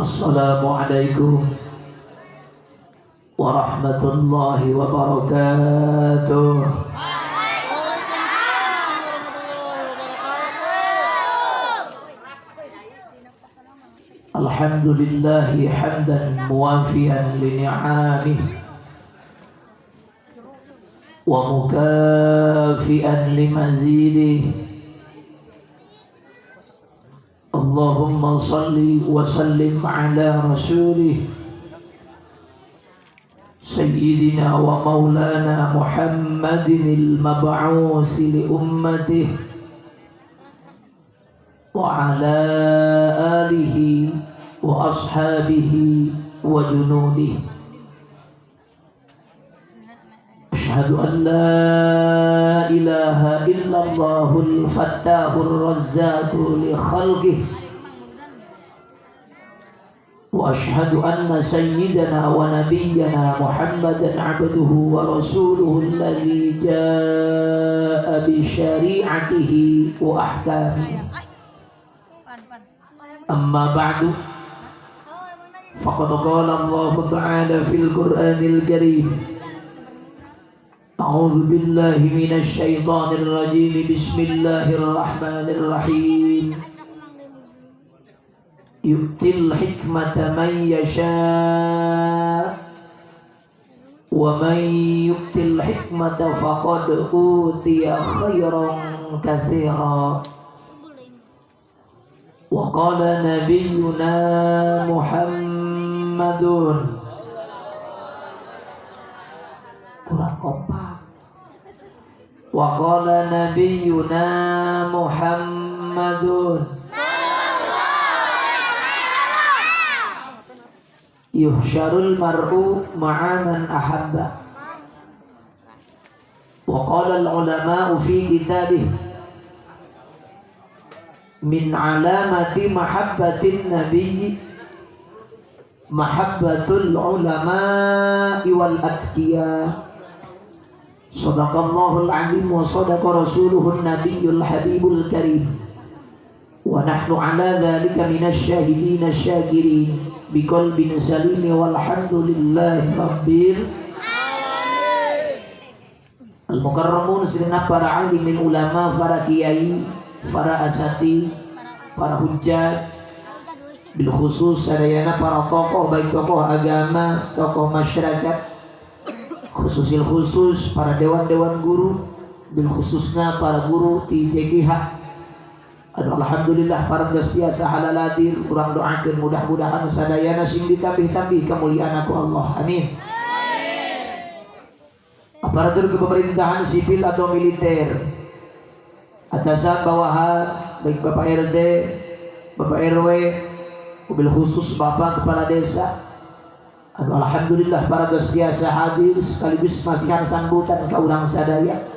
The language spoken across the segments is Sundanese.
Assalamualaikum warahmatullahi wabarakatuh. Alhamdulillahi hamdan muwafian li ni'amih wa mukafian li mazidih. Allahumma salli wa sallim ala rasulih sayyidina wa maulana Muhammadin al-mab'us li ummatih wa ala alihi wa ashabihi wa junudih. Asyhadu an la ilaha illallahul fattahur razzaqu li khalqihi wa asyhadu anna sayyidana wa nabiyyana Muhammadan abduhu wa rasuluhu alladzi jaa'a bi syari'atihi wa ahkamihi. Amma ba'du, faqad qala Allahu ta'ala fil Qur'anil Karim. A'udzu billahi minasy syaithanir rajim. Bismillahirrahmanirrahim. Yu'til hikmata man yasha' wa man yu'til hikmata faqad utiya khairan katsira. Wa qala nabiyyuna Muhammadun. Kurang kompak. Wa qala nabiyyuna Muhammadun yuhsyarul mar'u ma'a man ahabba. Wa qala al-ulama'u fi kitabih min alamati mahabbatin nabiyyi mahabbatul ulama'i wal atqiya. Sadaqallahul azim wa sadaqa rasuluhun nabiyyul habibul karim. Wa nahnu ala dhalika minasy syahidin asyakirin biqalbin salim walhamdulillahi rabbil alamin. Al-mukarramun, segenap para alimin ulama, para kiai, para asati, para hujjat, bil khusus sadayana para tokoh, baik tokoh agama, tokoh masyarakat, khususil khusus para dewan-dewan guru, bil khususnya para guru TJGH. Aduh, alhamdulillah para geus biasa halaladir, urang doakeun mudah-mudahan sadayana sing ditambih-tambih kemuliaan ku Allah. Amin. Aparatur kepemerintahan sipil atau militer, atasan bawahan, baik Bapak RT, Bapak RW, mobil khusus Bapak Kepala Desa. Aduh, alhamdulillah para geus biasa hadir sekaligus masihan sambutan ka urang sadaya.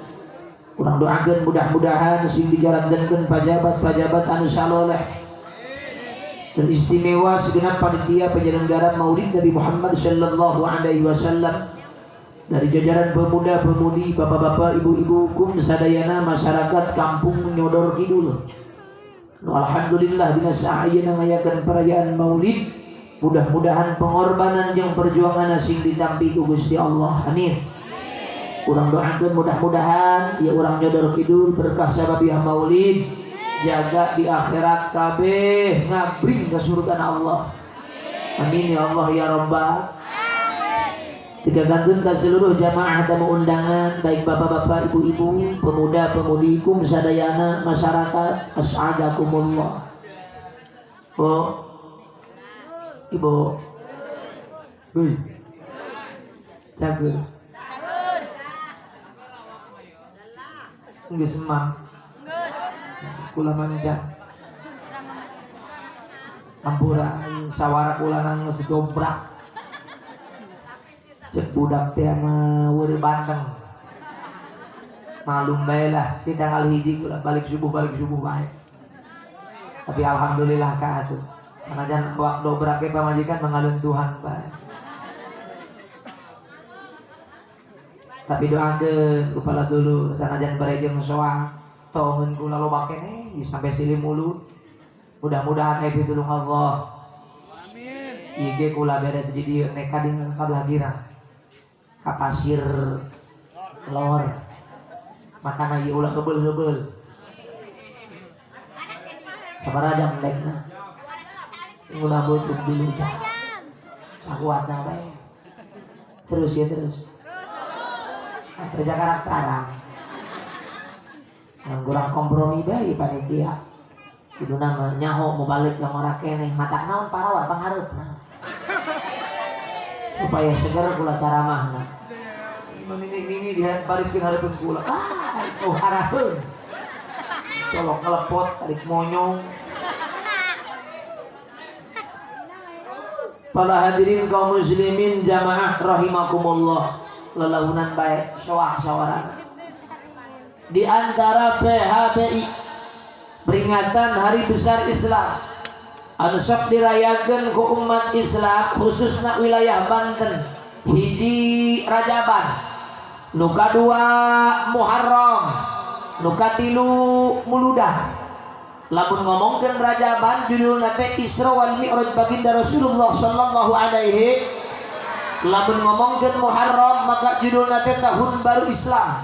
Urang doakeun mudah-mudahan sing dijalankeun pajabat-pajabat anu saloleh. Teristimewa segenap panitia penyelenggara Maulid Nabi Muhammad sallallahu alaihi wasallam dari jajaran pemuda-pemudi, bapak-bapak, ibu-ibu, kum sadayana masyarakat kampung Nyodor Kidul. Alhamdulillah dina saayana ngayakeun perayaan Maulid, mudah-mudahan pengorbanan jeung perjuangan sing ditampi ku Gusti Allah. Amin. Urang doakeun mudah-mudahan ya urang Nyodor Kidul berkah sababiah Maulid, jaga di akhirat kabeh ngabring ke surga Allah. Amin ya Allah ya Rabbal. Tiga gantun ke seluruh jamaah tamu undangan, baik bapak-bapak, ibu-ibu, pemuda-pemudi, kum sadayana masyarakat, as'adakumullah. Bu, ibu, hui, cagur, geus emang, kula manca, ampura, sawara kula nang dobrak. Cek budak teh mah weureu bandeng. Malum bae lah di tanggal hiji kula balik subuh bae. Tapi alhamdulillah ka atuh. Sanajan awak dobrak ge pamajikan mengalun Tuhan bae. Tapi doakeun kepala dulu sanajan bare jeung soang tongeun kula loba keneh sampai silih mulut. Mudah-mudahan aya pitulung Allah. Ieu ge kula beres di dieu nek ka dieu ka belah girang. Ka pasir lor. Makana ieu ulah heubeul-heubeul. Sabaraha jam dekna? Ulah beuteung 3 jam. Sakuatna bae. Terus ya terus. Kerja karakterang. Orang kurang kompromi bae panitia. Kuduna mah nyaho mau balik yang ora keneh mata naon parawan panghareupna. Supaya seger kula caramahna. Nini-nini dia bariskeun hareupeun kula. Ah, oh araheun. Colok ngelepot tarik monyong. Para hadirin kaum muslimin jamaah rahimakumullah. Lelaunan bae soah sawarana. Di antara PHBI peringatan Hari Besar Islam anu sok dirayakeun ku umat Islam khususna wilayah Banten, hiji Rajaban, nu kadua Muharram, nu katilu Muludan. Lamun ngomongkeun Rajaban judulna teh Isra wal Mi'raj baginda Rasulullah sallallahu alaihi. Lamun ngomongkeun Muharram maka judulna teh Tahun Baru Islam.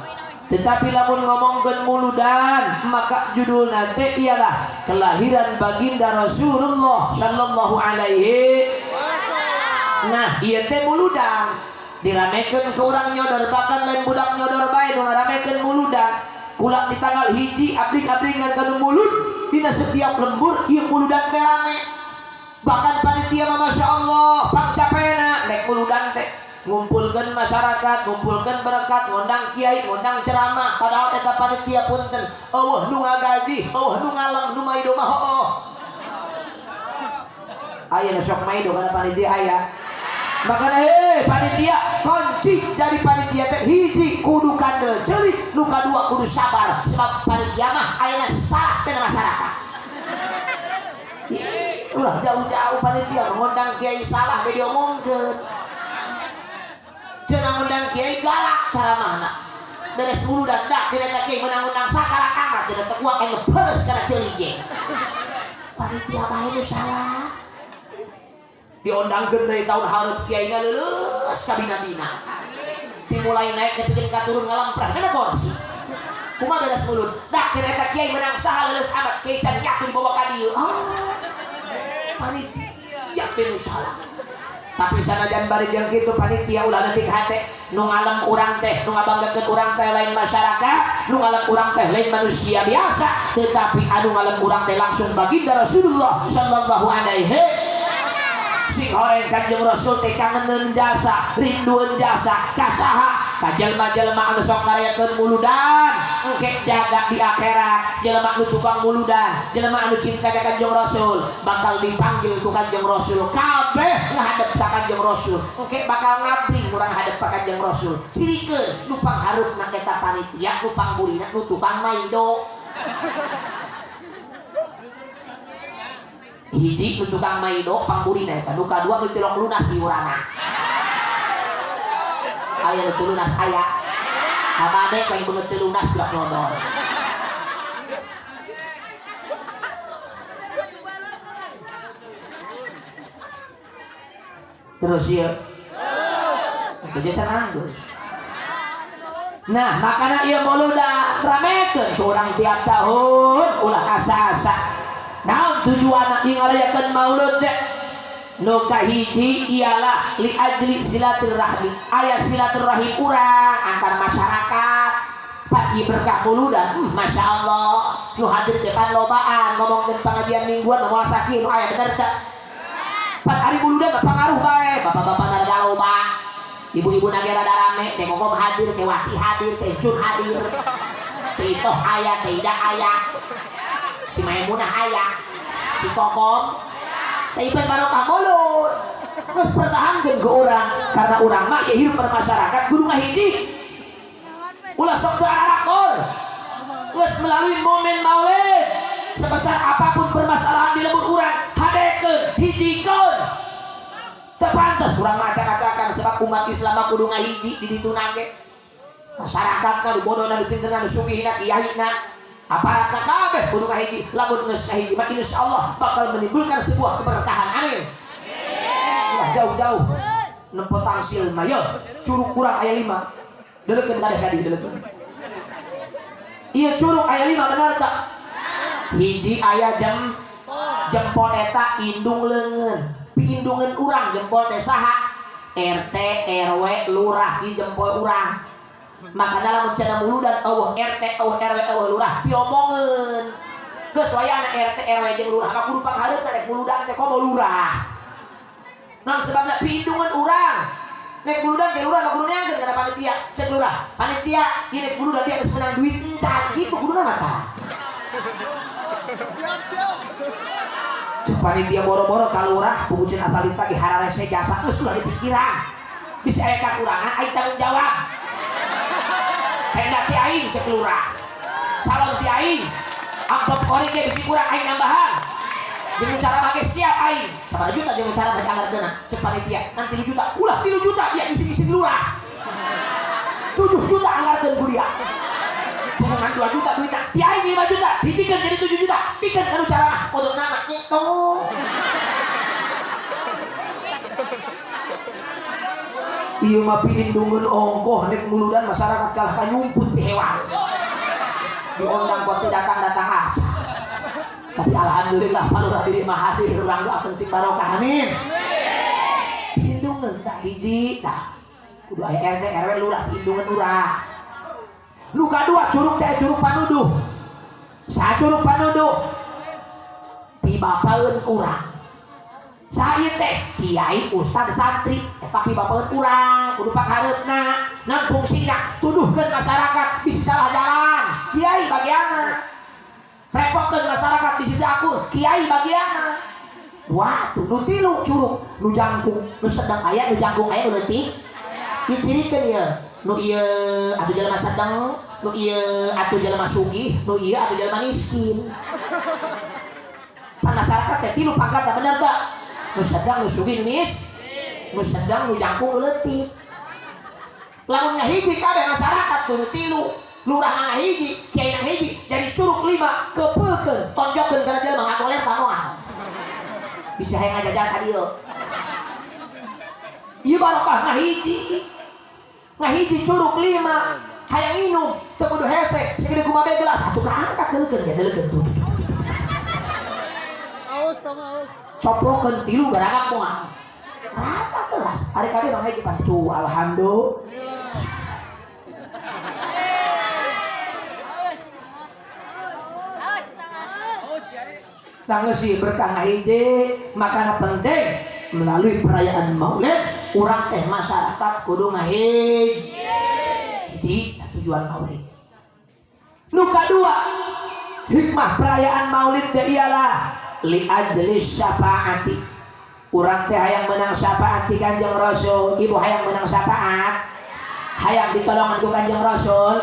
Tetapi lamun ngomongkeun Muludan maka judulna teh ialah kelahiran baginda Rasulullah sallallahu alaihi. Nah, ieu teh Muludan diramekeun ku urang nyodor, bahkan lain budak nyodor bae nu ngaramekeun Muludan. Kula di tanggal 1 abdi-abdi ngan mulud dina setiap lembur ieu Muludan teh rame. Bahkan panitia mah masya Allah pangcapena nek Muludan teh ngumpulkeun masyarakat, ngumpulkeun berkat, ngundang kiai, ngundang ceramah, padahal eta panitia punten eueuh nu ngagaji, eueuh nu ngaleng, nu maido mah hooh. Aya nu sok maido kana panitia aya. Makana heuh panitia kunci jadi panitia teh hiji kudu kandel celik, nu kadua kudu sabar, sebab panitia mah ayeuna salah tina masyarakat. Ulah jauh-jauh panitia ngundang kiai salah be diomongkeun. Cenah ngundang kiai galak caramahna. Beres muludan dak cenah eta kiai meunang ngundang sakala kamar cenah teh kuat aya peres kana ceuli je. Panitia bae nu salah. Diondangkeun deui tahun hareup kiai leuleus ka bina-bina. Dimulai naik nepikeun ka turun ngalamprah kana kursi. Kumaha beres mulud? Dak cenah eta kiai meunang saha leuleus amat kiai can yakin dibawa ka dieu. Ah. Panitia bae nu salah. Tapi sanajan bari jeung kitu panitia ulah leutik hate, nu ngalem urang teh, nu ngabanggakeun urang teh lain masyarakat, nu ngalem urang teh lain manusia biasa, tetapi anu ngalem urang teh langsung baginda Rasulullah sallallahu alaihi. Sing horeng Kanjeng Rasul teh kangeneun jasa, rindueun jasa, kasaha ka jelema-jelema anu sok ngarayakeun muludan, engke jaga di akhirat, jelema anu tukang muludan, jelema anu cinta ka Kanjeng Rasul bakal dipanggil ku Kanjeng Rasul, kabeh ngahadep ka Kanjeng Rasul, engke bakal ngabring urang hadep ka Kanjeng Rasul. Cirikeun nu panghareupna eta panitia, nu pangburina nu tukang maido. Hiji nu tukang maido pangburina eta, nu kadua nu tilok lunas iurana. Aya nu lunas aya. Kabade paling beungeut teu lunas budak nyodor. Terus ieu. Kerja nanggus. Nah, makana ieu muludan ramekeun ku urang tiap tahun ulah asa-asa. Naon tujuanna ieu ngarayakeun maulud teh? Nu kahiji ialah li ajli silaturahmi. Aya silaturahim urang antar masyarakat. Pak ieu berkah muludan, masya Allah. Nu hadir teh pan lobaan ngomongkeun pengajian mingguan moal sakieu nu aya bener teh. Pan ari muludan mah pangaruh bae, bapak-bapak rada loba. Ibu-ibu na ge rada rame, teh kokom hadir, teh wati hadir, teh jun hadir. Teh itoh aya, teh ida aya. Si Maimunah aya, si Kokom, teh ieu barokah mulut. Geus pertahankeun ke urang karena urang mah ya hidup bermasyarakat kudu ngahiji. Ulah sok teu ararakor. Geus melalui momen maulid, sebesar apapun permasalahan di lembur urang, hadekeun, hijikeun. Teu pantes urang macak-macakan sebab umat Islam mah kudu ngahiji di ditu nage. Masyarakatna nu bodona nu pinterna nu sugihna kiaina aparatna kabeh kudu ngahiji. Lamun geus ngahiji mah insyaallah bakal menimbulkan sebuah keberkahan. Amin. Jauh-jauh nempo tangsil mah ye curug kurang aya 5. Deulekeun kabeh ka dieu deulekeun. Ieu curug aya 5 bener teu? Hiji aya jempol eta indung leungeun. Piindungeun urang jempol teh saha? RT, RW, lurah di jempol urang. Makana lamun cenah muludan eueuh RT, eueuh RW, eueuh lurah piomongeun. Geus wayahna RT, RW jeung lurah mah kudu panghareupna rek muludan teh komo lurah. Naon sebabna piindungeun urang. Nek muludan ke lurah mah kudu neangkeun kana panitia, cek lurah. Panitia ieu nek muludan dia geus meunang duit encan, kitu kuduna mah tah. Siap, siap. Cek panitia boro-boro ka lurah puguceun asal ditagih hararese jasa geus ulah dipikiran. Bisa aya kakurangan aing tanggung jawab. Tenda ti aing cek lurah. Salon ti aing. Amplop ori ge bisi kurang aing nambahan. Jeung cara make siap aing. Sabaraha juta jeung cara mereka anggarkeunna cek panitia. Ngan 3 juta. Ulah 3 juta dia isi-isi lurah. 7 juta anggarkeun ku dia. Punggungan 2 juta duitna, ti aing 5 juta, hijikeun jadi 7 juta. Pikeun kanu cara mah kudu nama kitu. Ieu mah piindungeun ongkoh nek muludan masyarakat kalah ka nyumput pihewan. Diundang kok teu datang-datang aja. Tapi alhamdulillah palurah diri mah hadir urang doakeun sing barokah amin. Piindungeun tah hiji tah. Kudu aya RT RW lurah piindungeun urang. Nu kadua curug teh curug panuduh. Sa curug panuduh pibapaeun urang. Sa ieu teh kiai ustad santri eta pibapaeun urang kudu panghareupna. Naon fungsina tuduhkeun masyarakat bisi salah jalan kiai bagianna. Repokeun masyarakat bisi teu akur kiai bagianna. Wah tuh nu tilu curug nu jangkung nu sedang aya nu jangkung aya nu leutik. Dicirikeun ieu nu ieu atuh jelema sedang, nu ieu atuh jelema sugih, nu ieu atuh jelema miskin. Pan masyarakat teh tilu pangkat bener teu? Nu sedang, nu sugih, nu mis, nu sedang, nu jangkung, nu leutik. Lamun ngahiji kabeh masyarakat kudu tilu, lurah ngahiji, kiai ngahiji, jadi curug 5 kepeulkeun, tonjokeun kana jelema ngagoler ka moal. Bisa hayang ngajajal ka dieu. Ieu barokah ngahiji. Ngahiji curug 5 hayang inum teu kudu hese segede kumaha bae gelas atuh kaangkat deukeun ge deukeun tuh. Aos tama aos. Coprokeun 3 barangak moal. Rata gelas ari kabeh mah hiji pan tuh alhamdulillah. Tanggeus sih berkah ngahiji makana penting melalui perayaan Maulid urang teh masyarakat kudu ngahiji. Hiji tujuan Maulid. Nu kadua hikmah perayaan Maulid teh ialah li ajli syafaati. Urang teh hayang menang syafaat ti Kanjeng Rasul. Ibu hayang menang syafaat? Hayang ditolongan ku Kanjeng Rasul?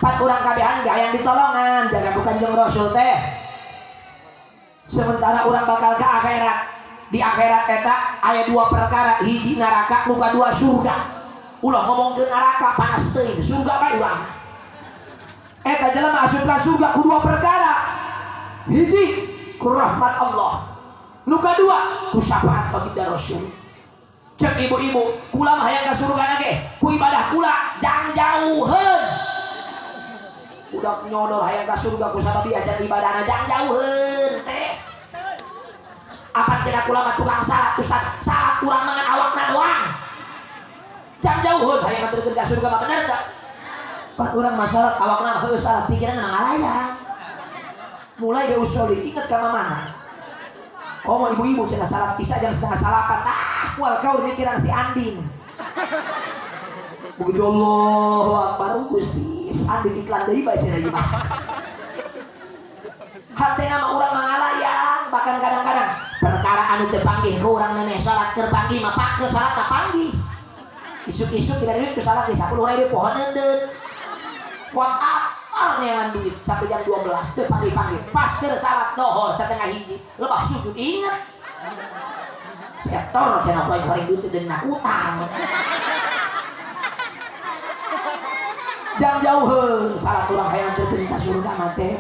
Pat urang kabehan ge hayang ditolongan jaga ku Kanjeng Rasul teh. Sementara urang bakal ke akhirat. Di akhirat eta aya 2 perkara, hiji neraka, nu kadua surga. Ulah ngomongkeun neraka panas teuing, surga bae urang. Eta jelema asup ka surga ku 2 perkara. Hiji ku rahmat Allah. Nu kadua ku syafaat baginda Rasul. Cek ibu-ibu, kula mah hayang ka surga ge, ku ibadah kula jang jauheun. Udah nyodor hayang ka surga ku sabab ajar ibadahna jang jauheun teh. Apa cenah kula mah tukang salat ustaz, salat urang mangan awakna doang. Jang jauheun hayang ngaturkeun ka surga mah bener teu? Pak urang masalah awakna mah heueuh salah pikiranna mah ngalayang. Mulai de usoli inget ka mamana. Komo ibu-ibu cenah salat isya jam 7:30. Ah, moal kau mikiran si Andin. Begitu Allahu Akbar Gusti, Andin iklan deui bae cenah ieu mah. Hatena mah urang mah ngalayang, bahkan kadang-kadang perkara anu teu panggih urang memeh salat keur panggih mah pak keur salat mah panggih. Isuk-isuk tidak duit ku salat di 10.000 poho neundeun. Kuat atar neangan duit sampai jam 12 teu panggih-panggih. Pas keur salat dohor 12:30 lebah sujud inget. Setor cenah poe goreng duit teu dina utang. Jam jauheun salat urang hayang teu ka surga mah teh.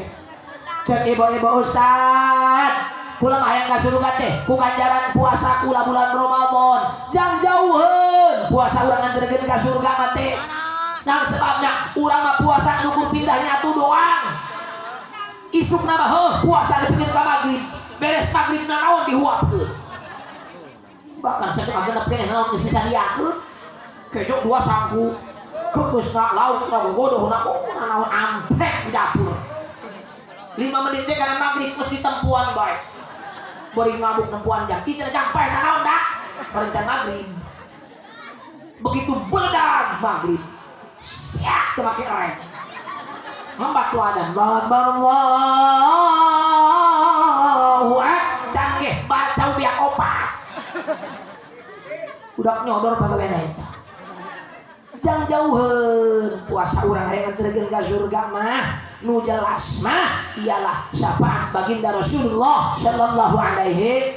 Cek ibu-ibu ustad, Kula mah hayang ka surga teh ku ganjaran puasa kula bulan Ramadan. Jang jauheun puasa urang nganterkeun ka surga mah teh. Nah sebabna urang mah puasa nukur pindahnya atuh doang. Isuk nama heuh puasa dipikeun ka magrib. Beres magrib naon dihuapkeun. Bahkan saya teh genep keneh naon geus disadiakeun. Kejo dua sangku. Kekeusna lauk na gogodoh na oh naon amplek di dapur. 5 menit teh kana magrib geus ditempuan bae. Bari ngabuk nempuan jam. Ieu jam paeh naon dah? Rencana magrib. Begitu beledag magrib. Siap teu make rem. Ngembat tu adan. Allahu akbar Allahu akbar. Canggih baca biak opat. Udah nyodor pagawean eta. Jang jauheun puasa urang hayang nganterkeun ka surga mah nu jelas mah ialah syafaat baginda Rasulullah sallallahu alaihi.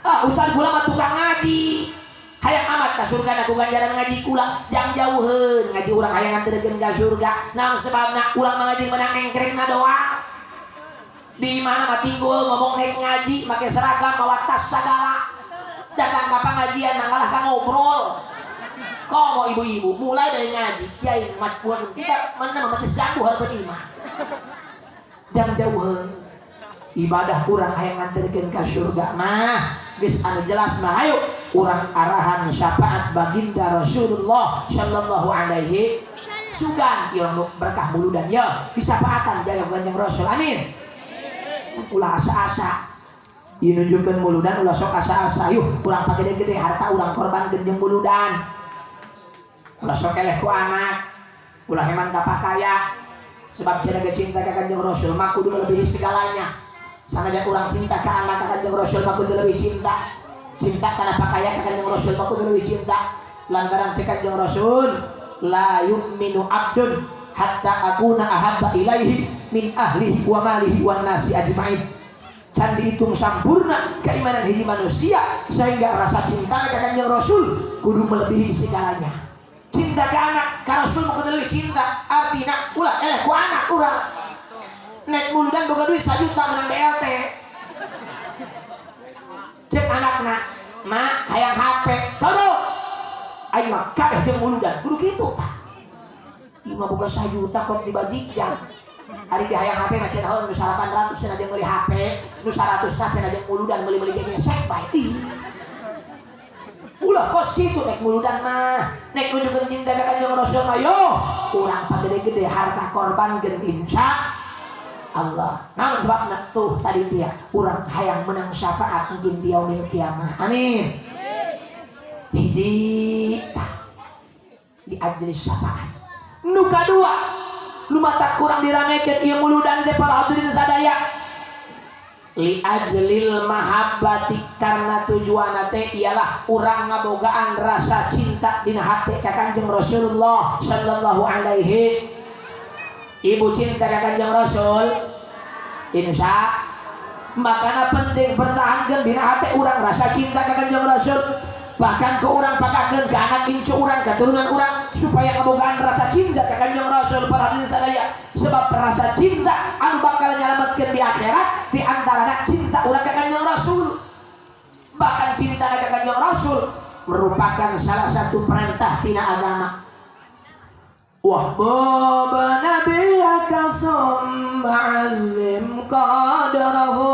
Ah ustaz kula mah tukang ngaji. Hayang amat ka surga ku ganjaran ngaji kula. Jang jauheun ngaji urang hayang nganterkeun ka surga. Naon sebabna urang mah ngaji menang engkrekna doang. Di mana mah tinggul ngomong nek ngaji make seragam mawa tas sagala. Datang ka pengajian mangalah ka ngobrol. Komo ibu-ibu mulai dari ngaji kiai macbuan kita mana mati jambu hareupeun imah. Jang jauheun ibadah urang hayang nganterkeun ka surga mah geus anu jelas mah hayu urang arahan syafaat baginda Rasulullah sallallahu alaihi sugan ieu berkah muludan ya disafaatan jaga Kanjeng Rasul amin. Ulah asa-asa ieu nunjukkeun muludan ulah sok asa-asa yuk urang pagede-gede harta urang korbankeun jeung muludan. Ulah sok eleh ku anak, ulah heman ka pakaya. Sebab cenah ge cinta ka Kanjeng Rasul mah kudu melebihi segalanya. Sanajan urang cinta ka anak ka Kanjeng Rasul mah kudu lebih cinta. Cinta kana pakaya ka Kanjeng Rasul mah kudu lebih cinta. Lantaran cek Kanjeng Rasul, la yu'minu abdun hatta akuna ahabba ilaihi min ahlihi wa malihi wan nasi ajmain. Can dihitung sampurna keimanan hiji manusia sehingga rasa cinta ka Kanjeng Rasul kudu melebihi segalanya. Cinta ke anak, ka Rasul mah kudu lebih cinta. Artina ulah eleh ku anak urang. Nek muludan boga duit 1 juta menang BLT. Cek anakna, "Ma, hayang HP." Todo. Aing mah kabeh jeung muludan, kudu kitu tah. Ieu mah boga 1 juta kok dibajikjan. Ari di hayang HP mah cenah nu 800 cenah jeung meuli HP, nu 100 na cenah jeung muludan meuli-meuli gesek bae. Ulah kos kitu nek muludan mah, nek nunjukkeun cinta ka Kanjeng Rasul mah yo, urang pagede-gede harta korbankeun insya Allah. Naon sebabna tuh tadi dia urang hayang menang syafaat mungkin di yaumil kiamah. Amin. Hiji tah di ajli syafaat. Nu kadua nu matak kurang diramekeun ieu muludan teh para hadirin sadaya. Li ajlil mahabbati karena tujuanna teh ialah urang ngabogaan rasa cinta dina hati ka Kanjeng Rasulullah sallallahu alaihi. Ibu cinta ka Kanjeng Rasul insya makana penting pertahankan dina hati urang rasa cinta ka Kanjeng Rasul, bahkan ke urang pakakeun ke anak incu urang, keturunan urang supaya ngabogaan rasa cinta ka Kanjeng Rasul para hadirin sadaya. Sebab rasa cinta anu bakal nyalametkeun di akhirat di antarana cinta urang ka Kanjeng Rasul. Bahkan cinta ka Kanjeng Rasul merupakan salah satu perintah tina agama. Wahbub nabiyaka summa 'azzim qadrahu.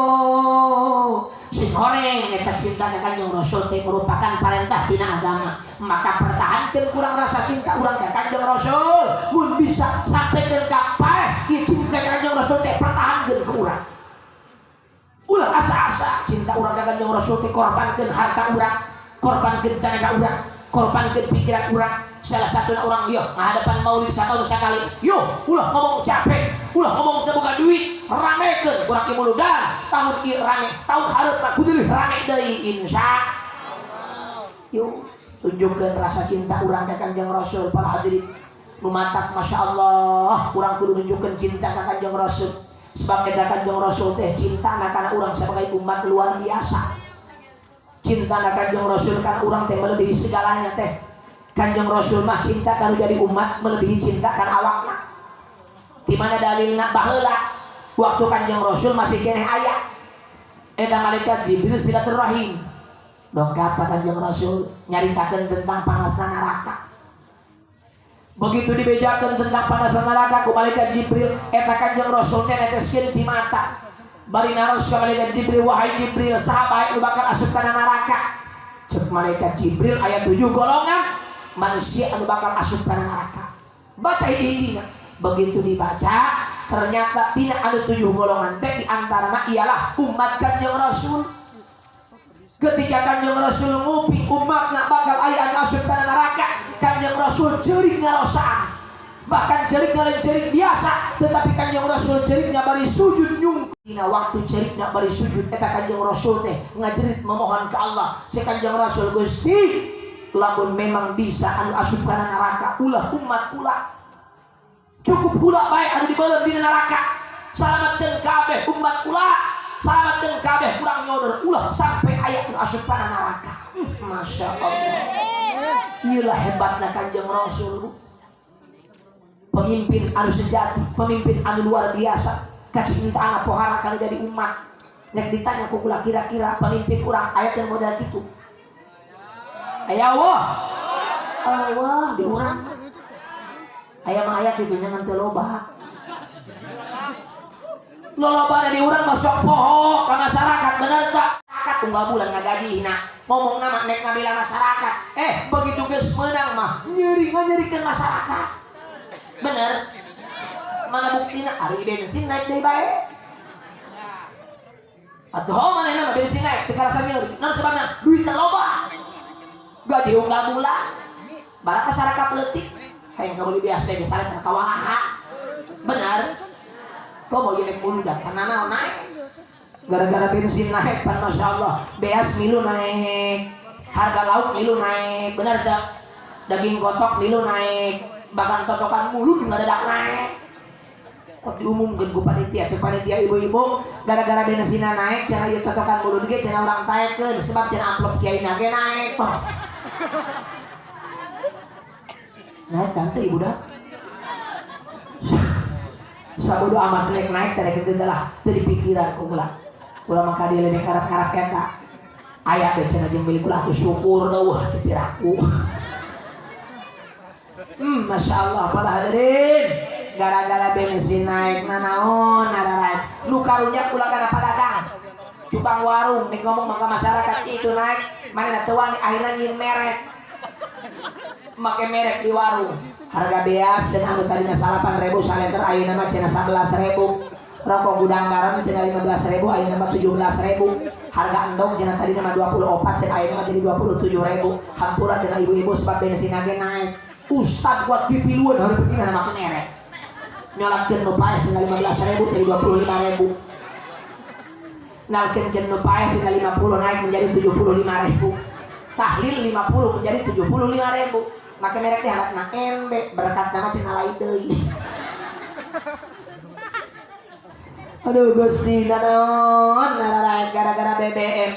Sing horeng eta cinta ka Kanjeng Rasul teh merupakan perintah tina agama. Maka pertahankeun kurang rasa cinta urang ka Kanjeng Rasul. Mun bisa sampaikan ka paeh ieu cinta ka Kanjeng Rasul teh pertahankeun ke urang. Ulah asa-asa cinta urang ka Kanjeng Rasul teh korbankeun harta urang, korbankeun tenaga urang, korbankeun pikiran urang. Salah satu orang yo ngahadapan maulid satahun sakali, yo ulah ngomong capek, ulah ngomong teu boga duit, ramekeun urang muludan tahun ieu rame, tahun hareup mah kudu rame deui insya Allah. Yo tunjukkeun rasa cinta urang ka Kanjeng Rasul para hadirin. Nu matak Masya Allah urang kudu nunjukkeun cinta ka Kanjeng Rasul. Sebab eta Kanjeng Rasul teh cintana kana urang sebagai umat luar biasa. Cintana Kanjeng Rasul kana urang teh melebihi segalanya teh. Kanjeng Rasul mah cinta kana jadi umat melebihi cinta kana awakna. Di mana dalilna baheula waktu Kanjeng Rasul masih keneh aya. Eta malaikat Jibril silaturahim. Dongkap ka Kanjeng Rasul nyaritakeun tentang panasna neraka. Begitu dibejakeun tentang panasna neraka ku malaikat Jibril, eta Kanjeng Rasul teh neteskeun cimata. Bari naros ka malaikat Jibril, wahai Jibril, saha bae nu bakal asup kana neraka? Cek malaikat Jibril aya 7 golongan manusia anu bakal asup kana neraka. Baca hiji-hijina. Begitu dibaca, ternyata tidak ada 7 golongan teh di antarana ialah umat Kanjeng Rasul. Ketika Kanjeng Rasul nguping umatna bakal aya anu asup kana neraka, Kanjeng Rasul ceurik ngarosaan. Bahkan ceurik lain ceurik biasa, tetapi Kanjeng Rasul ceurikna bari sujud nyung. Dina waktu ceurikna bari sujud eta Kanjeng Rasul teh ngajerit memohon ka Allah. Cek Kanjeng Rasul, Gusti, lamun memang bisa anu asup kana neraka ulah umat kula. Cukup kula bae anu dibeuleum dina neraka. Salametkeun kabeh umat kula. Salametkeun kabeh kurang nyodor ulah sampai aya anu asup kana neraka. Masya Allah. Inilah hebatna Kanjeng Rasul. Pemimpin anu sejati, pemimpin anu luar biasa. Kacintaan pohara kana jadi umat. Nek ditanya ku kula kira-kira pemimpin urang aya teu modal kitu. Aya Allah. Allah di urang. Aya mah aya kitu nya ngan teu loba. Lolobana di urang mah sok poho ka masyarakat, bener teu? Masyarakat unggal bulan ngagajihna. Ngomongna mah nek ngabela masyarakat. Begitu geus meunang mah nyeri nganyerikeun masyarakat. Bener? Mana buktina ari bensin naik deui bae. Atuh manehna mah bensin naik teu karasa nyeri. Naon sebabna? Duitna loba. Gaji unggal bulan. Barang masyarakat leutik hayang kabeli beas teh geus salet kawalaha. Bener? Kok mau jelek mulu dah karena naon naik. Gara-gara bensin naik pan Masya Allah, beas milu naik, harga lauk milu naik, bener tak? Daging kotok milu naik, bahkan totokan mulut nggak naik. Kok diumumkan ku panitia, cek panitia ibu-ibu, gara-gara bensinna naik, cenah ieu totokan mulut ge cenah urang taekeun sebab cenah amplop kiai ge naik. Oh. Naik tante ibu dah. Sabodo amat naik naik teh kitu teh lah, teu dipikiran ku kula. Kula mah ka dieu leuwih karep-karep eta. Aya be cenah jeung milik kula syukur eueuh di piraku. Masya Allah para hadirin, gara-gara bensin naik nanaon nararaek. Nu karunya kula kana padagang. Tukang warung nek ngomong maka masyarakat itu naik, mana teu wani akhirnya nyin merek. Make merek di warung. Harga beas cenah anu tadina 8.000 saliter ayeuna mah cenah 11.000. Rokok gudang garam cenah 15.000 ayeuna mah 17.000. Harga endog cenah tadina mah 24 cenah ayeuna mah jadi 27.000. Hampura cenah ibu-ibu sebab bensin ge naik. Ustad kuat pipiluan hareup gimana make merek. Nyolatkeun nu paeh cenah 15.000 jadi 25.000. Nalkeun nu paeh cenah 50 naik menjadi 75.000. Tahlil 50 menjadi 75.000. Make merek teh harapna MB berkat nama cenah lain deui. Aduh Gusti nanaon nararaet gara-gara BBM.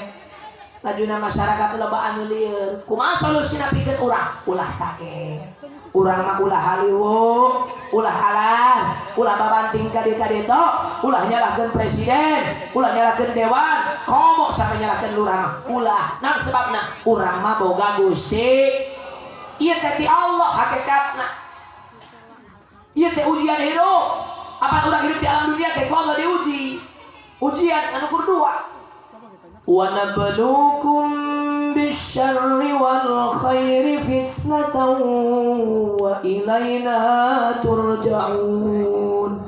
Lajuna masyarakat loba anu lieur. Kumaha solusina pikeun urang? Ulah kaget. Urang mah ulah haliwu, ulah halan, ulah babanting ka dieu ka ditu, ulah nyalahkeun presiden, ulah nyalahkeun dewan, komo sampe nyalahkeun lurah mah. Ulah. Naon sebabna? Urang mah boga Gusti. Ieu teh ti Allah hakikatna. Ieu teh ujian hidup. Apa urang hidup di alam dunia teh ku Allah diuji. Ujian anu kur dua. Wa nabluukum bisyarri wal khairi fitnatan wa ilaina turja'un.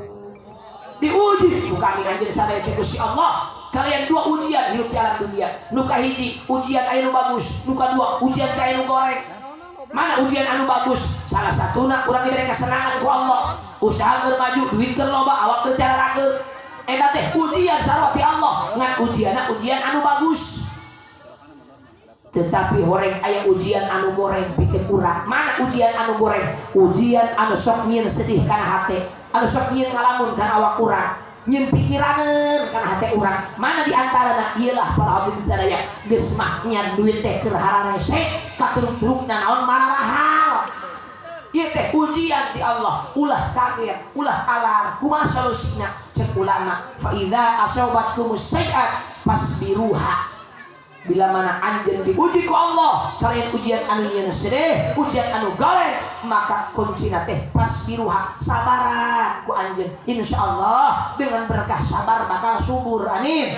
Diuji ku kami anjeun sadaya cek Gusti Allah. Kalian dua ujian hidup di alam dunia. Nu kahiji ujian aya nu bagus, nu kadua ujian ka aya nu goreng. Mana ujian anu bagus? Salah satuna urang diberi kesenangan ku Allah. Usaha keur maju, duit keur loba, awak keur cararakeun. Eta teh ujian sarua ti Allah. Ngan ujianna ujian anu bagus. Tetapi horeng aya ujian anu goreng pikeun urang. Mana ujian anu goreng? Ujian anu sok nyieun sedih kana hate, anu sok nyieun ngalamun kana awak urang, nyieun pikiraneun kana hate urang. Mana di antarana ieu lah para hadirin sadaya, geus mah nyan duit teh keur hararese, katuruk-turukna naon marahal. Ieu teh ujian ti Allah. Ulah kaget, ulah alar. Kumaha solusina? Cek ulama, fa idza asabatkumus sayi'at Fasbiruha. Bila mana anjeun diuji ku Allah kalian ujian anu nyieun sedih, ujian anu goreng, maka kuncina teh fasbiruha, sabar ku anjeun. Insyaallah dengan berkah sabar bakal subur. Amin.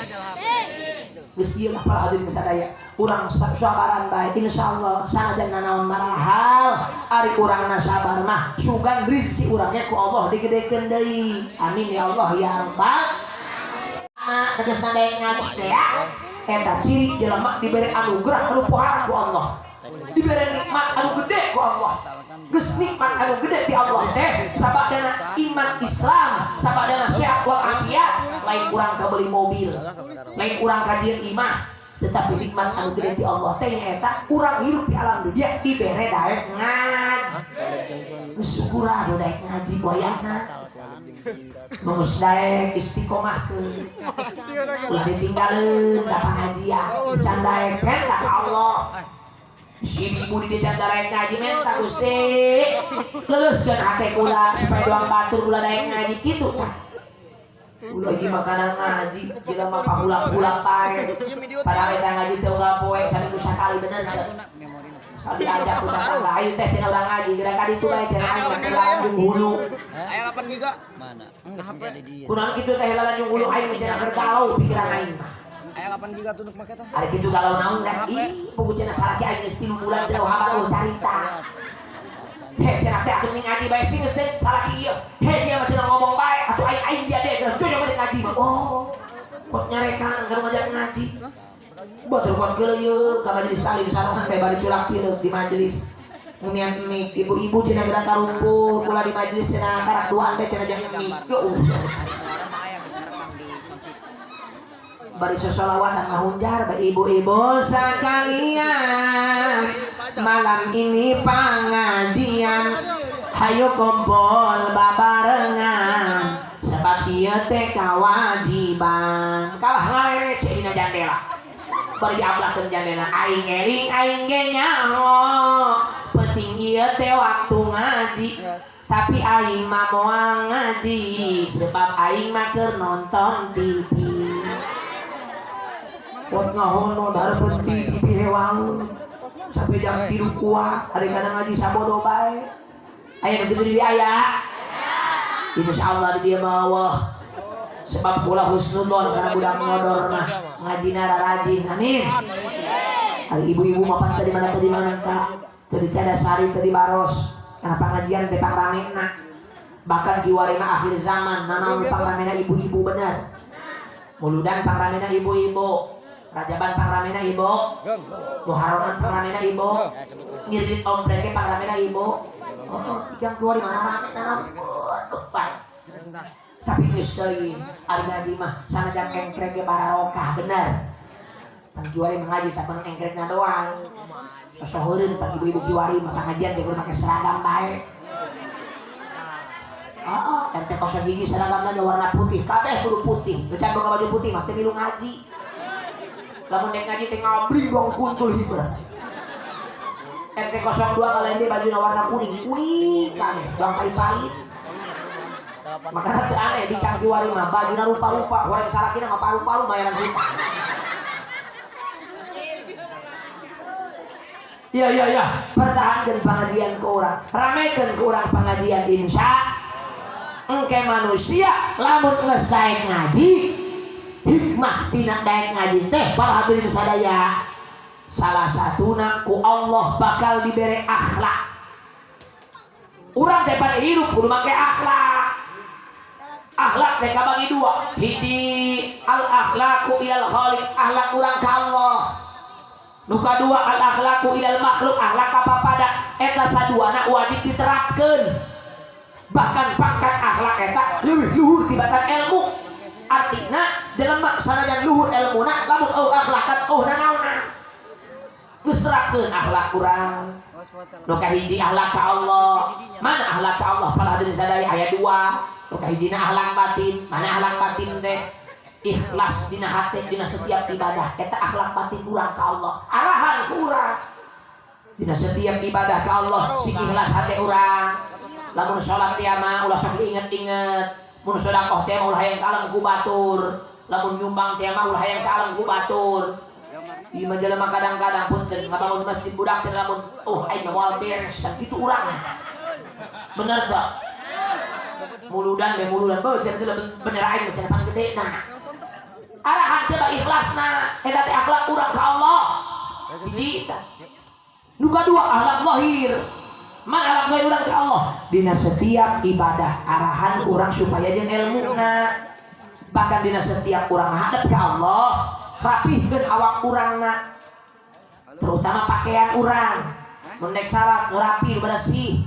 Geus ieu lah para hadirin sadaya, urang sabaran bae insyaallah sanajan nanaon marahal ari urangna sabar mah sugan rezeki urangnya ku Allah digedekeun deui. Amin ya Allah ya rabbal. Tegasna daek ngaji teh ya. Eta ciri jelema dibere anugerah anu pohara ku Allah, dibere nikmat anu gede ku Allah. Geus nikmat anu gede ti Allah teh sabadana iman Islam, sabadana sehat wal afiat, lain urang kabeli mobil, lain urang kajian imah, tetapi nikmat anu gede ti Allah teh nyaeta urang hirup di alam dunia dibere daek ngaji. Syukurah daek ngaji wayahna. Mengus daek istiqomahkeun. Ulah ditinggalin ka pangajian, can daek menta ka Allah. Si ibu di dia can daek ngaji menta Gusti. Leuleuskeun hate kula supaya doang batur kula daek ngaji kitu tah. Ulah lagi makanan ngaji, jelema pahulak-hulak bae. Padahal eta ngaji teh unggal poe saminggu sakali bener teu. Sabi ajak ku tetangga, ayo teh cenah urang ngaji, geura ka ditu bae cenah aing mah lanjung hulu. Aya 8 giga. Mana? Enggak menjadi dia. Kunaon kitu teh lanjung hulu aing mah cenah keur galau pikiran aing mah. Aya 8 giga tuh make teh. Ari kitu galau naon kan? Ih, puguh cenah salaki aing geus 3 bulan cenah habar eueuh carita. He cenah teh atuh ning ngaji bae sing geus teh salaki ieu. He dia mah cenah ngomong bae atuh aing aing dia deh cenah cocok balik ngaji mah. Oh, kok nyarekan keur ngajak ngaji. Batur kuat geuleuh ka majelis taklim sarohan teh bari culak cileuk di majelis. Mian mie ibu-ibu cenah geura karumpul kula di majelis cenah karak duaan teh cenah jang mie. Yo. Bari sosolawatan ngahunjar ba ibu-ibu sekalian. Malam ini pengajian, hayu kumpul babarengan sebab ieu teh kewajiban. Kalah ngarece dina jandela. Bari diablakeun jandela aing eling aing ge nyaho. Penting ieu teh waktu ngaji. Tapi aing mah moal ngaji sebab aing mah keur nonton TV. Pot ngahono darepeun TV hewaeun. Sampai jam 3 kuat, ada kadang ngaji sabodo bae. Aya nu kitu di aya. Insyaallah di dieu mah wah. Sebab kula husnudzon kana budak ngodor mah ngajina rarajin. Amin. Ari ibu-ibu mah pan teu di mana ka? Teu di Cadasari, teu di Baros. Kana pangajian teh pangramena. Bahkan kiwari mah akhir zaman nanaon pangramena ibu-ibu bener. Muludan pangramena ibu-ibu. Rajaban pangramena ibu, Muharraman pangramena ibu, Ngirit omprek ge pangramena ibu. Oh, ikan keluar di mana rame nanam. Tapi geus seuing ari ngaji mah sanajan engkrek ge bararokah bener. Pan kiwari mah ngaji tak menang engkrekna doang. Sosoheureun pan ibu-ibu kiwari mah pangajian teh kudu make seragam bae. Heeh, RT 01 seragamna ge warna putih, kabeh kudu putih. Nu can boga baju putih mah teu milu ngaji. Lamun dek ngaji teh ngabri doang kuntul hibra. RT 02 kalian dia baju warna kuning, kuning kabeh, doang kai palit. Makanya teu aneh di Kang Kiwari mah bajuna rupa-rupa, goreng salakina mah paru-paru bayaran hutang. Ya ya ya, pertahankan pengajian ke urang, ramekeun ke urang pengajian insya. Engke manusia lamun geus daek ngaji, hikmah tina daek ngaji teh para hadirin sadaya, salah satuna ku Allah bakal dibere akhlak. Urang teh pada hirup kudu make akhlak. Akhlak teh kabagi dua, hiji al akhlaqu ilal khaliq, akhlak urang ka Allah. Nu kadua al akhlaqu ilal makhluk, akhlak ka papada. Eta saduana wajib diterapkeun. Bahkan pangkat akhlak eta leuwih luhur tibatan ilmu. Artina jelema sanajan luhur elmuna lamun eueuh akhlakan eueuh nanaonan. Geus terapkeun akhlak urang. Nu kahiji akhlak ka Allah. Mana akhlak ka Allah? Para hadirin sadaya aya dua. Nu kahijina akhlak batin. Mana akhlak batin teh? Ikhlas dina hate dina setiap ibadah. Eta akhlak batin urang ka Allah. Arahan ku urang. Dina setiap ibadah ka Allah sing ikhlas hate urang. Lamun salat teh mah ulah sok diinget-inget. Mun sedekah teh mah ulah hayang kalem ku batur. Lamun nyumbang teh mah ulah hayang ka alam ku batur. Ieu mah jelema kadang-kadang punten ngabangun masjid budak cenah lamun oh aing moal beres kan kitu urang. Bener teu? Muludan be muludan beuh cenah teh bener aing cenah panggedena. Arahan coba ikhlasna eta teh akhlak urang ka Allah. Hiji tah. Nu kadua akhlak zahir. Man akhlak zahir urang ka Allah dina setiap ibadah arahan urang supaya jeung elmuna. Bahkan dina setiap urang hadap ka Allah rapihkeun awak urangna, terutama pakaian urang. Mun nek salat nu rapi bersih,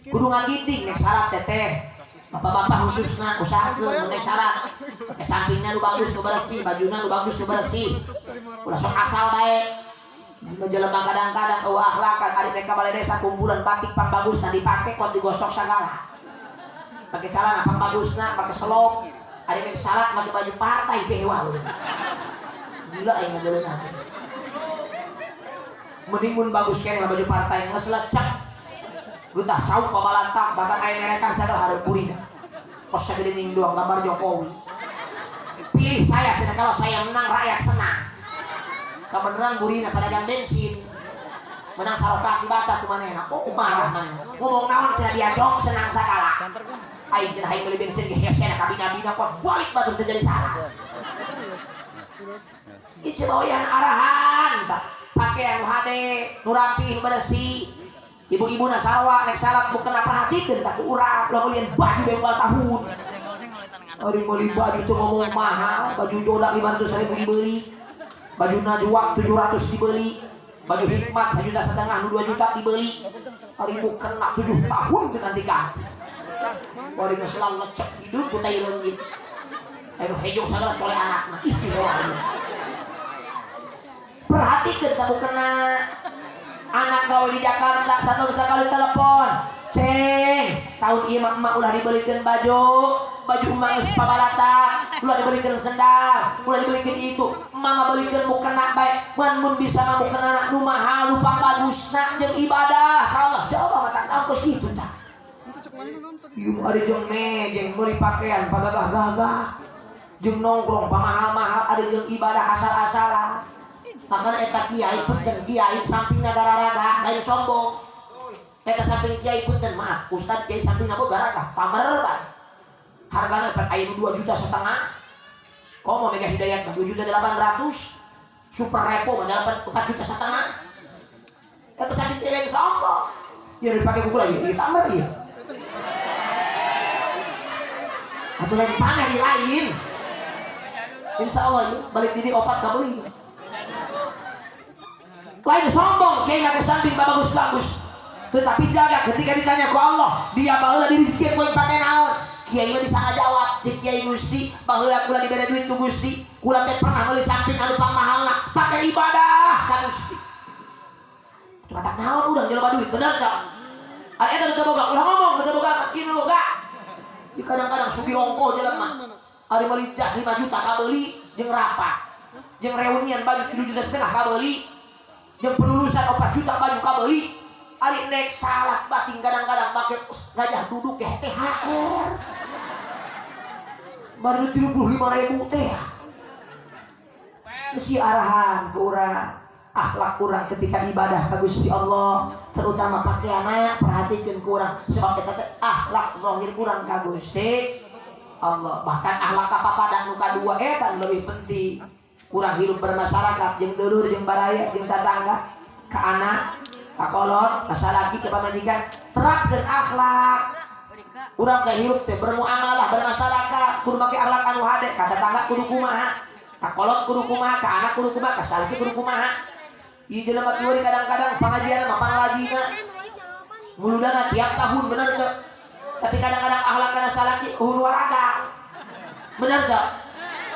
kudu ngagiting nek salat teteh. Bapak-bapak khususna usahakeun mun nek salat ke sampingna nu bagus nu bersih, bajuna nu bagus nu bersih. Ulah sok asal bae. Nu jelema kadang-kadang eueuh akhlakan ari nek ka balai desa kumpulan batik pang bagusna dipake kuat digosok sagala. Pake calana pang bagusna, pake selop. Ari nek salat make baju partai pewa. Gila aing ngajeleuna. Mending mun bagus keneh baju partai geus lecek. Geutah cau pabalantak bahkan aya merekan sagala hareup burina. Kos sagede ning doang gambar Jokowi. Pilih saya cenah kalau saya menang rakyat senang. Kabeneran burina pedagang bensin. Menang saroka dibaca ku manehna. Oh marah manehna. Ngomong naon cenah diajong senang sagala. Aing cenah hayang meuli bensin ge hesena kabina-bina kok balik batur teu jadi salah. Ieu bawayan arahan tah. Pakaian nu hade, nu rapi, nu bersih. Ibu-ibuna sarua nek salat mukena perhatikeun tah ku urang ulah meulian baju bengkol tahun. Ari meuli baju teu ngomong mahal, baju joda 500.000 dibeli. Baju najwa 700 dibeli. Baju hikmat 1,5 juta nu 2 juta dibeli. Ari mukena 7 tahun teu ganti-ganti. Bari geus lecek hidup ku tai leungit. Anu hejo sagala cole anakna. Ih piroan. Perhatikeun tah mukena. Anak gawe di Jakarta satu sekali telepon. Ceng, tahun ieu mah emak ulah dibelikeun baju, baju emak geus pabalatak, ulah dibelikeun sendal, ulah dibelikeun itu. Emak ngabelikeun mukena bae. Mun mun bisa mah mukena nu mahal nu pambagusna jeung ibadah. Ka Allah coba mata kampus kitu tah. Ieu ari jeung mejeng meuli pakaian pagagah-gagah. Jeung nongkrong pamahal-mahal ari jeung ibadah asal-asalan. Makana eta kiai punten kiai sampingna gararaga lain sombong. Eta samping kiai punten maaf ustad kiai sampingna boga garaga pamer bae. Hargana pan aya 2,5 juta. Komo Mega Hidayat mah 2,8 juta. Super Repo mah 4,5 juta. Eta samping kiai lain sombong. Ya dipake kuku lagi, ieu tamer ieu. Atau lain pamer di lain. Insya Allah balik didi opat kabeli. Lain sombong kiai ngake samping bagus-bagus. Tetapi jaga ketika ditanya ku Allah, dia baheula dirizki ku pake naon? Kiai mah bisa ngajawab, cek kiai Gusti, baheula kula dibere duit ku Gusti, kula teh pernah meuli samping anu pangmahalna, pake ibadah ka Gusti. Cuma tak naon urang jelema duit, bener teu? Ari eta teu boga, ulah ngomong teu boga, ieu boga. Di kadang-kadang sugih ongkoh jelema. Ari meuli jas 5 juta kabeuli jeung rapat. Jeung reunian baju 3,5 juta kabeuli. Jeung penulusan 4 juta baju kabeuli. Ari nek salat bating kadang-kadang make gajah duduk ke THR. Baru 35.000 teh. Mesti arahan ke urang, akhlak urang ketika ibadah ka Gusti Allah, terutama pakaianna perhatikeun ku urang sebab eta teh akhlak zahir urang ka Gusti Allah. Bahkan akhlak kapapada nu kadua eta lebih penting. Urang hidup bermasyarakat jeung dulur jeung baraya jeung tatangga, ka anak, ka kolot, ka salaki, ka pamajikan, terapkeun akhlak. Urang teh hirup teh bermuamalah bermasyarakat kudu make akhlak anu hade, ka tetangga kudu kumaha, ka kolot kudu kumaha, ka anak kudu kumaha, ka salaki kudu kumaha. Ieu jelema kieu kadang-kadang pangajian mah pangrajina. Muludana tiap tahun bener teu? Tapi kadang-kadang akhlak kana salaki huru waraga. Bener teu?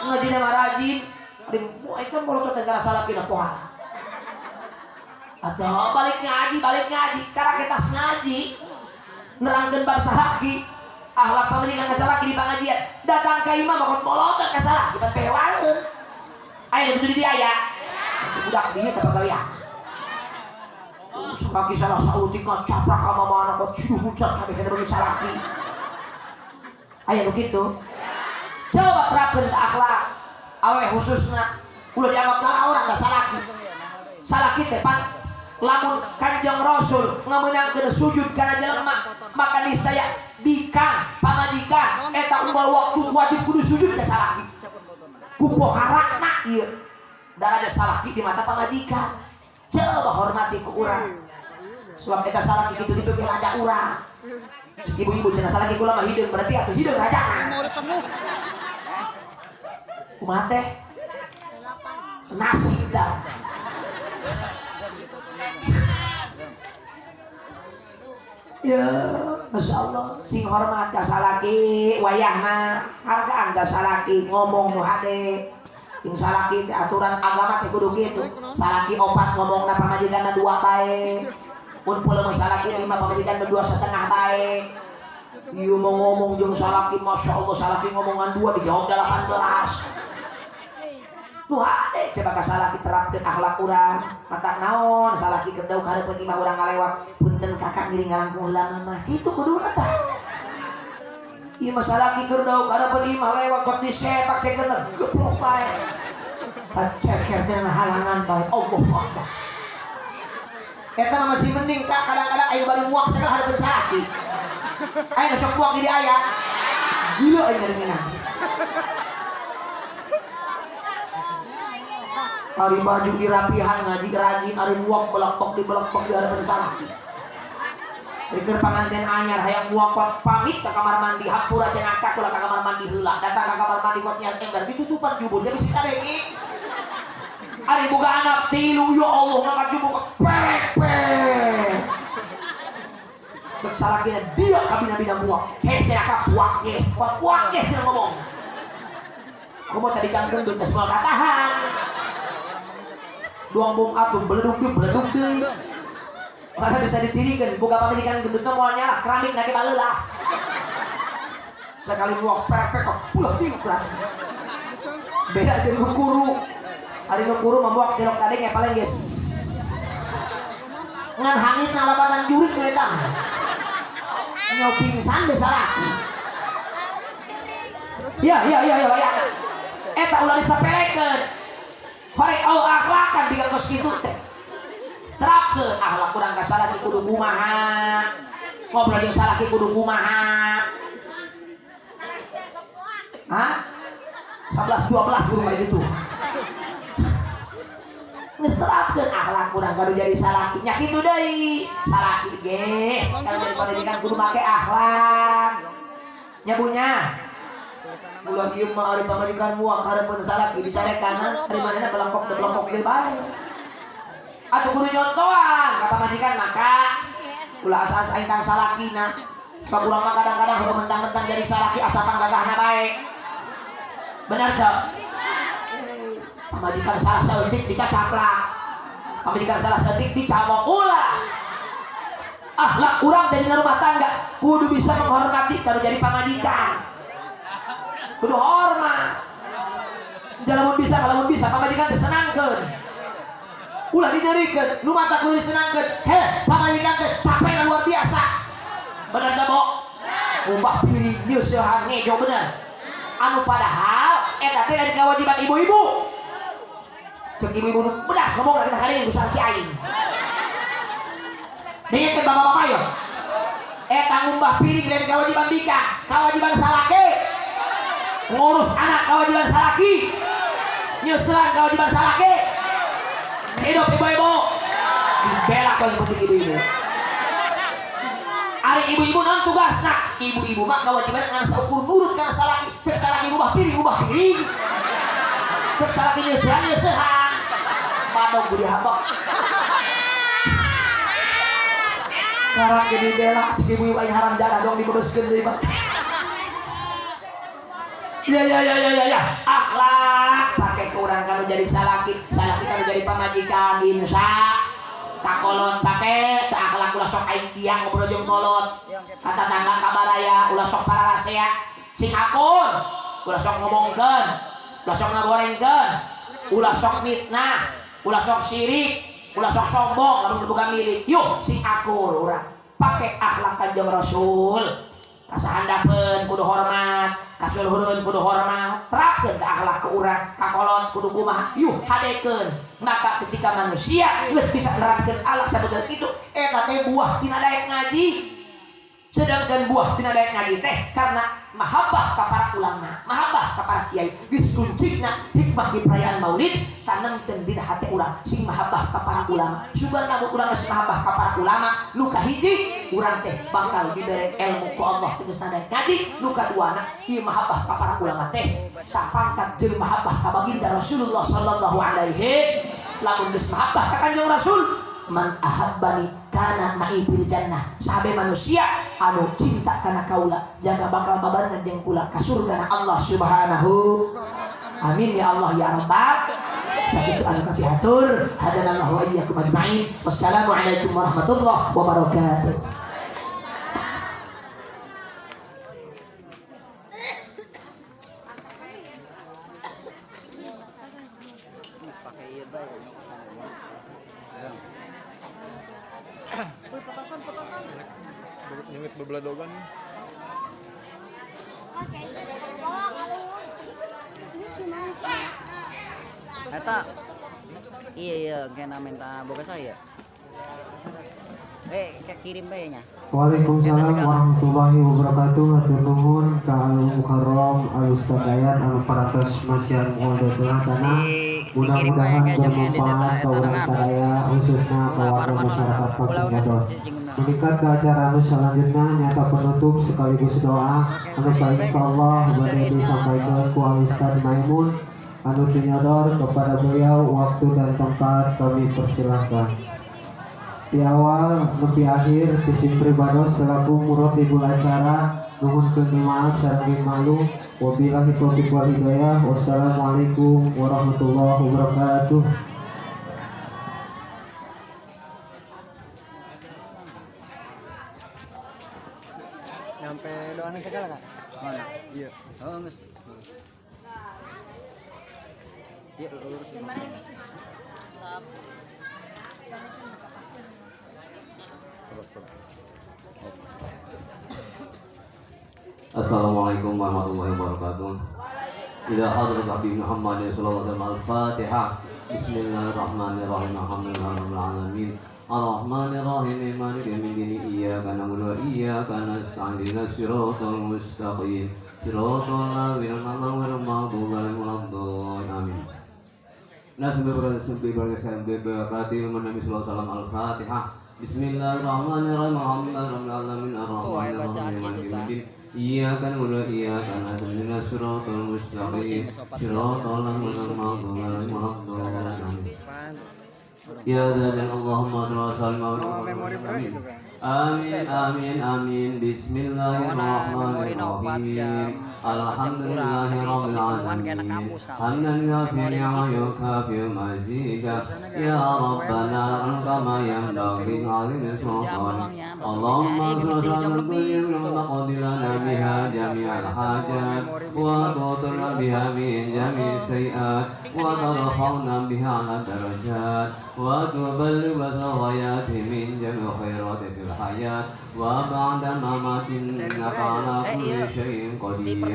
Ngajina mah rajin, ari eta molotot teh kana salaki na pohara. Atau balik ngaji, karaketas ngaji nerangkeun bab salaki, akhlak pamajikan ka salaki di pangajian, datang ka imah mah molotot ka salaki pan pewaeun. Aya nu kudu di aya. Budak dieu teh pagawean. Salaki salah sautik ngacaprak ka mamana kok ciduh hujan kabeh kana bagi salaki. Aya nu kitu. Coba terapkeun akhlak awe khususna ulah dianggap kalah orang ka salaki. Salaki teh pan lamun Kanjeng Rasul ngamenangkeun sujud kana jelema maka niscaya bikang pamajikan eta unggal waktu wajib kudu sujud ka salaki. Ku poharakna ieu daraja salaki di mata pamajikan. Coba hormati ku urang. Sebab eta salaki kitu-kitu ge raja urang. Ibu-ibu cenah salaki kula mah hideung berarti atuh hideung rajana. Kumaha teh? Nasi dah. Ya, Masya Allah, sing hormat ka salaki wayahna, hargaan ka salaki ngomong nu hade. Ting salaki teh aturan agama teh kudu kitu. Salaki opat ngomongna pamajikanna dua bae. Mun peuleum salaki lima pamajikanna 2,5 bae. Ieu mau ngomong jeung salaki, Masya Allah salaki ngomongan 2 dijawab 18. Nu hade coba ka salaki terapkeun akhlak urang. Mata naon salaki keur dauk hareupeun imah urang ngalewat. Punten kakak ngiring ngalangkung heula mama. Kitu kuduna tah. Ieu mah salaki keur dauk hareupeun imah lewat kot disepak cekeun geplok bae. Kaceker cenah halangan bae. Allahu Akbar. Eta mah masih mending kak kadang-kadang ayo bari muak segala hareupeun salaki. Ayo sok muak di aya. Gila aing ngadengeunna. Ari baju dirapihan ngaji rajin ari muak belekpok di harapan salaki. Keur panganten anyar hayang muak pamit ka kamar mandi hampura cenah ka kula ka kamar mandi heula. Datang ka kamar mandi kot nyian ember ditutupan jubur jadi bisi kadenge. Ari boga anak tilu ya Allah ngangkat jubur perek perek. Cek salakina dia kabina-bina muak. Heh cenah ka buak ge, buak ge cenah ngomong. Kumaha tadi cangkeun geus moal katahan. Duang bom atom beleduk deui. Masa bisa dicirikan boga pamajikan gendutna moal nyalah keramik na ge baleulah. Sekali muak perek kok ulah tilu keramik. Beda jeung nu kuru. Ari nu kuru mah muak tilok kadenge paling geus ngan hangit ngalapatan jurik we eta. Nyo pingsan geus salaki. Ya ya ya ya ya. Eta ulah disapelekeun. Horek au akhlakan biga kos kitu teh. Terapkeun akhlak urang ka salaki kudu kumaha. Ngobrol jeung salaki kudu kumaha. Hah? 11 12 kudu kayak gitu. Geus terapkeun akhlak urang kudu jadi salaki. Nya kitu deui. Salaki ge kalau jadi pamajikan kudu make akhlak. Nya bunya. Ulah ieu mah ari pamajikan muak hareupeun salaki dicarekan ari manehna belengkok deui bae. Atuh kudu nyontohan ka pamajikan maka ulah asa-asa aing kang salakina. Sebab urang mah kadang-kadang heueuh mentang-mentang jadi salaki asa panggagahna bae. Bener teu? Pamajikan salah saeutik dicacaplak. Pamajikan salah saeutik dicamok ulah. Akhlak urang jadi rumah tangga kudu bisa menghormati kalau jadi pamajikan. Kudu hormat. Lamun bisa, kalau bisa pamajikan teh senangkeun. Ulah dinyerikeun, nu mata kudu disenangkeun. Heh, pamajikan teh capek luar biasa. Bener teh, Bo? Ngumbah piring nyeusehan ngejo bener. Anu padahal eta teh dari kewajiban ibu-ibu. Cek ibu-ibu nu bedas ngomong kita kali ku salaki aing. Dengekeun bapak-bapak yo. Eta ngumbah piring dari kewajiban bika, kewajiban salaki. Ngurus anak kewajiban salaki, nyeusehan kewajiban salaki. Hidup ibu-ibu dibela paling penting ibu-ibu. Ari ibu-ibu non tugasna, ibu-ibu mah kewajiban ngan saukur nurut kana salaki. Cek salaki ubah piring, ubah piring. Cek salaki nyeusehan, nyeusehan. Madog budi habak. Karang jadi bela cek ibu-ibu aing haram jadah dong dibebeskeun deui mah. Ya ya ya ya ya ya. Akhlak pakai kurang kalau jadi salaki, salaki kalau jadi pamajikan insya kakolot pakai teu akhlak ulah sok aing tiang ngobrol jeung kolot. Kata tangga kabaraya ulah sok pararasea sing akur, ulah sok ngomongkeun, ulah sok ngagorengkeun, ulah sok mitnah, ulah sok sirik, ulah sok sombong lamun boga milik. Yuk sing akur urang. Pakai akhlak Kanjeng Rasul. Kasahandapeun kudu hormat, kasaluhureun kudu hormat, terapkeun ka akhlak ke urang, ka kolot kudu kumaha, yuh hadekeun. Maka ketika manusia geus bisa nerapkeun akhlak sabetul kitu, eta teh buah tina daek ngaji. Sedangkan buah tina daek ngaji teh karena mahabbah ka para ulama, mahabbah ka para kiai, geus kuncina hikmah di perayaan maulid tanemkeun dina hate urang sing mahabbah ka para ulama. Sugan lamun urang geus mahabbah ka para ulama, nu kahiji urang teh bakal dibere ilmu ku Allah tegasna daek ngaji, nu kaduana ieu mahabbah ka para ulama teh sapangkat jeung mahabbah ka baginda Rasulullah sallallahu alaihi. Lamun geus mahabbah ka Kanjeng Rasul, man ahabbani kana ma'i fil jannah, sabe manusia anu cinta kana kaula jaga bakal babarengan jeung kula ka surgana Allah subhanahu. Amin ya Allah ya rabbal. Sakitu anu kapihatur, hadanallahu wa iyyakum ajmain. Wassalamualaikum warahmatullahi wabarakatuh. Nyengit bebeladogan. Eta iya iya kena minta boga saya. Kirim bae nya. Waalaikumsalam warahmatullahi wabarakatuh. Hatur nuhun ka Al Mukarram Al Ustaz Dayat anu parantos masihan mual sana. Mudah-mudahan bermanfaat ka urang sadaya khususna ka warga masyarakat Kampung Nyodor. Meningkat ke acara anu selanjutnya nyata penutup sekaligus doa anu ka insyaallah bade disampaikan ku Al Ustaz Maimun anu ti Nyodor. Kepada beliau waktu dan tempat kami persilahkan. Di awal nepi akhir tisim pribados selaku murotibul acara nuhunkeun maaf sareng malu. Wabillahi taufiq wal hidayah. Wassalamualaikum warahmatullahi wabarakatuh. Nyampe doanya segala kan? Mana? Iya. Oh, geus. Iya, lurus. Assalamualaikum warahmatullahi wabarakatuh. Ila hadrat Habib Muhammad sallallahu alaihi wasallam. Al-Fatihah. Bismillahirrahmanirrahim. Alhamdulillahirabbil alamin. Arrahmanirrahim. Maliki yaumiddin. Iyyaka na'budu wa iyyaka nasta'in. Ihdinas siratal mustaqim. Siratal ladzina an'amta 'alaihim ghairil maghdubi 'alaihim waladdallin. Amin. Nasbi Nabi sallallahu alaihi wasallam. Al-Fatihah. Bismillahirrahmanirrahim. Alhamdulillahirabbil alamin. Arrahmanirrahim. Maliki yaumiddin. Iyyaka na'budu wa iyyaka nasta'in. Ihdinas siratal mustaqim. Siratal ladzina an'amta 'alaihim ghairil maghdubi 'alaihim. Ya dzal Allahumma shalli wa sallim ala. Amin amin amin. Bismillahirrahmanirrahim. Alhamdulillahirabbil alamin. Hamdan yuafi wa yukafi mazida. Ya Rabbana kama yanbaghi 'azimi sultan. Allahumma shalli ala sayyidina wa taqdi lana biha jami'al hajat wa tu'tina biha min jami'is sayiat wa tarfa'na biha 'ala darajat wa tuballighna ghayati min jami'il khairati fil hayat wa ba'da mamatin innaka 'ala kulli syai'in qadir.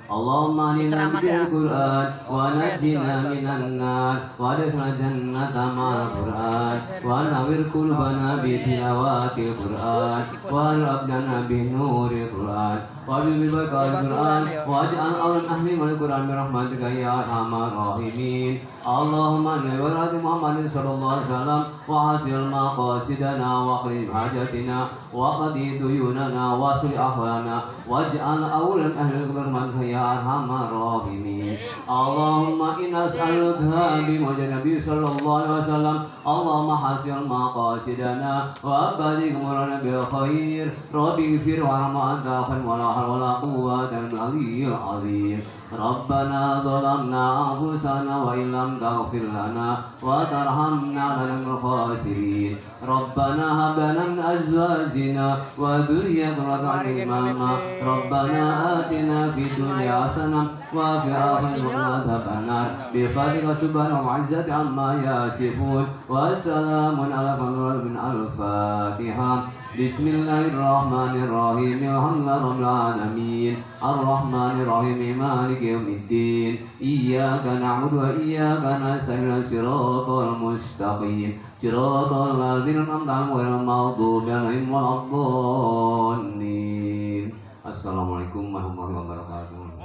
Allahumma ahlina bil Qur'an wa najjina minan nar wa adkhilna jannata ma'al Qur'an wa nawwir qulubana bi tilawatil Qur'an wa abdana bi nuril Qur'an wa bi barakatil Qur'an wa ij'al awlan ahli wal Qur'an bi rahmatika ya arhamar rahimin. Allahumma nawwir Muhammadin sallallahu alaihi wasallam wa hasil maqasidana wa qim hajatina wa qadi duyunana wa suli ahwana waj'al awlan ahli rahmatika ya arhamar rahimin. Allahumma inna nas'aluka bi wajhi Nabi sallallahu alaihi wasallam. Allahumma hasil maqasidana wa baligh murana bil khair. Rabbi ighfir warham anta khairul wala hawla wala quwwata illa billahil azim. Rabbana zalamna anfusana wa illam taghfir lana wa tarhamna lanakunanna minal khasirin. Rabbana hab lana min azwajina wa dhurriyyatina qurrata a'yun. Rabbana atina fid dunya hasanah wa fil akhirati wa qina adzabannar. Bi fadlika subhana wa 'izzati amma yasifun wa salamun ala mursalin. Al-Fatihah. Bismillahirrahmanirrahim. Alhamdulillahi rabbil alamin. Arrahmanirrahim. Maliki yaumiddin. Iyyaka na'budu wa iyyaka nasta'in. Shiratal mustaqim. Shiratal ladzina an'amta 'alaihim ghairil maghdubi 'alaihim waladdallin. Assalamualaikum warahmatullahi wabarakatuh.